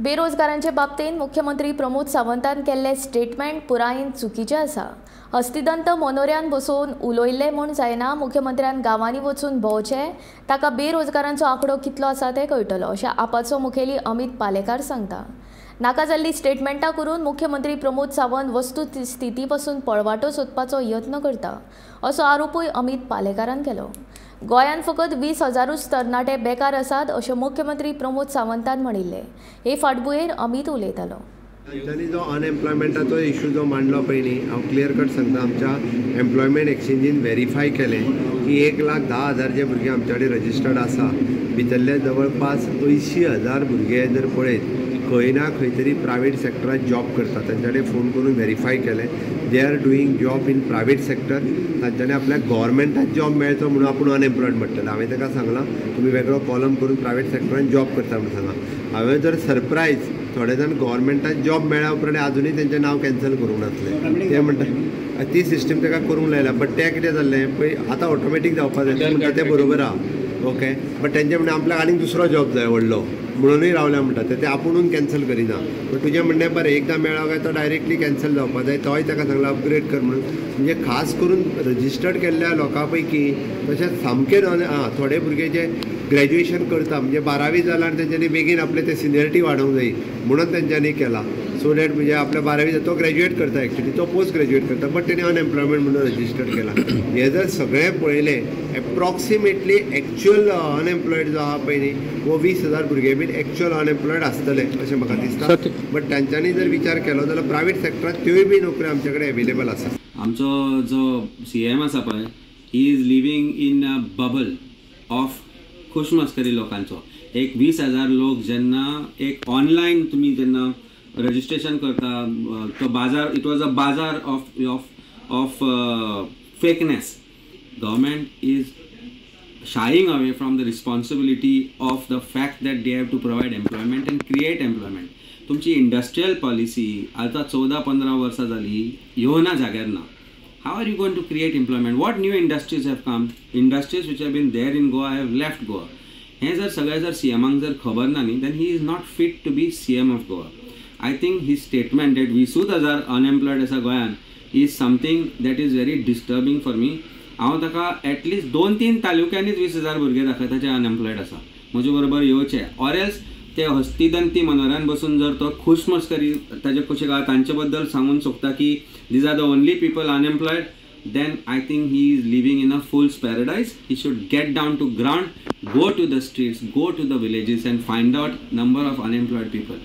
बेरोजगारांचे बाबतींत मुख्यमंत्री प्रमोद सावंतान केल्ले स्टेटमेंट पुरायेन चुकीचें आसा. हस्तिदंत मनोऱ्यान बसोवन उलयल्लें म्हूण जायना, मुख्यमंत्र्यान गांवांनी वचून भोंवचें, ताका बेरोजगारांचो आंकडो कितलो आसा तें कळटलो, अशें आपाचो मुखेली अमित पालेकार सांगता. नाका जाल्ली स्टेटमेंटां करून मुख्यमंत्री प्रमोद सावंत वस्तू स्थिती पसून पळवाटो सोदपाचो यत्न करता, असो आरोपूय अमित पालेकारान केलो. गोंयांत फकत 20,000 तरणाटे बेकार आसात अशें मुख्यमंत्री प्रमोद सावंतान म्हणिल्लें. हे फाटभुंयेर अमित उलयतालो. तांच्यांनी जो अनएम्प्लॉयमेंटाचो इशू जो मांडलो पळय न्ही, हांव क्लियर कट सांगता, आमच्या एम्प्लॉयमेंट एक्सचेंजीन व्हेरीफाय केलें की 1,10,000 जे भुरगे आमचे कडेन रजिस्टर्ड आसा, भितरले जवळपास 80,000 भुरगे जर पळयत खंय ना खंय तरी प्रायवेट सेक्टरान जॉब करता. तांच्या कडेन फोन करून व्हेरीफाय केलें, they are doing job in private sector. तांच्यांनी आपल्याक गव्हर्मेंटात जॉब मेळचो म्हणून आपूण अनएम्प्लॉयड म्हणटलें. हांवें ताका सांगलां तुमी वेगळो कॉलम करून प्रायवेट सेक्टरान जॉब करता म्हणून सांगा. हांवें जर सरप्रायज थोडे जाण गव्हर्मेंटात जॉब मेळ्ळ्या उपरांत आजुनूय तेंचें नांव कॅन्सल करूंक नासलें, ते म्हणटा ती सिस्टम ताका करूंक लायल्या. बट तें कितें जाल्लें पळय आतां ऑटोमॅटीक जावपाक जाय म्हणटा तें बरोबर आहा, ओके. बट तेंचें म्हणणें आपल्याक आनीक दुसरो जॉब जाय व्हडलो म्हणूनय रावल्या म्हणटा, ते आपुणून कॅन्सल करिना. बट तुजें म्हणणें बरें, एकदां मेळ्ळो काय तो डायरेक्टली कॅन्सल जावपाक जाय, तोय ताका सांगला अपग्रेड कर म्हणून. म्हणजे खास करून रजिस्टर्ड केल्ल्या लोकां पैकी तशेंच सामकें थोडे भुरगे जे ग्रॅज्युएशन करता म्हणजे 12वी जालां आनी तेंच्यांनी बेगीन आपलें तें सिनियरिटी वाडोवंक जाय म्हणून तेंच्यांनी केलां, सो that म्हणजे आपल्या 12वी तो ग्रॅज्युएट करता, एक्चुली तो पोस्ट ग्रॅज्युएट करता, बट तेणी अनएम्प्लॉयमेंट म्हणून रजिस्टर्ड केला. हें जर सगळें पळयलें एप्रॉक्सिमेटली एक्चुअल अनएम्प्लॉयड जो आहा पळय न्ही वो 20,000 भुरगे बीन एक्चुअल अनएम्प्लॉयड आसतले अशें म्हाका दिसता. बट तांच्यांनी जर विचार केलो जाल्यार प्रायवेट सेक्टरांत त्योय बी नोकऱ्यो आमचे कडेन एवेलेबल आसा. आमचो जो सीएम आसा पळय, he is living in a bubble of खुशमस्करी लोकांचो. एक 20,000 लोक जेन्ना एक ऑनलायन तुमी जेन्ना रजिस्ट्रेशन करता, तो बाजार, it was a bazaar of of of fakeness. Government is shying away from the responsibility of the fact that they have to provide employment and create employment. तुमची इंडस्ट्रियल पॉलिसी आतां 14-15 वर्सां जाली येवना जाग्यार ना. How are you going to create employment? What new industries have come? Industries which have been there in Goa have left Goa. हें जर सगळें जर सीएमाक जर खबर ना न्ही, then he is not fit to be CM of Goa. I think his statement that 20,000 unemployed आसा गोंयान is something that is very disturbing for me. हांव ताका एटलिस्ट 2-3 तालुक्यांनीच 20,000 भुरगे दाखयता जे अनएम्प्लॉयड आसा, म्हजे बरोबर येवचे. ऑर एल्स ते हस्तिदंती मनोऱ्यान बसून जर तो खुशमस्करी ताजे कुशीक आहा तांचे बद्दल सांगूंक सोदता की these are the only people unemployed, then I think he is living in a fool's paradise. He should get down to ground, go to the streets, go to the villages and find out number of unemployed people.